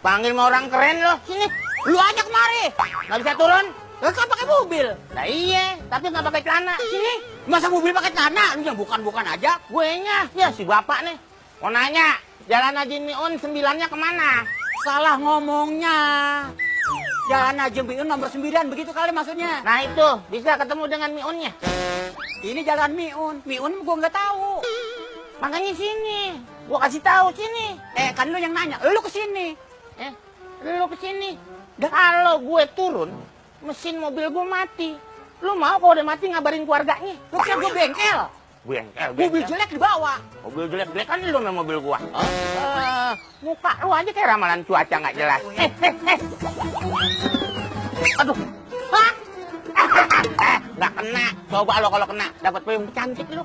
Dipanggil sama orang keren lo. Sini. Lu aja kemari. Nggak bisa turun? Lah kan pakai mobil. Nah iya, tapi nggak pakai celana. Sini. Masa mobil pakai celana? Lu yang bukan-bukan aja. Gue nya. Ya si bapak nih. Mau nanya, Jalan Haji Miun 9-nya kemana? Salah ngomongnya. Jalan Haji Miun nomor 9, begitu kali maksudnya. Nah itu, bisa ketemu dengan Miunnya. Ini jalan Miun. Miun gua nggak tahu. Makanya sini. Gua kasih tahu sini. Kan lu yang nanya. Lu kesini. Lu kesini. Kalau gue turun, mesin mobil gue mati. Lu mau kalau udah mati ngabarin keluarganya? Lu kira gua bengkel? Bengkel. Mobil jelek dibawa. Mobil jelek kan lu sama mobil gua. Muka lu aja kayak ramalan cuaca nggak jelas. Aduh. Hah? Nggak kena. Coba lo kalau kena dapat payung cantik lu.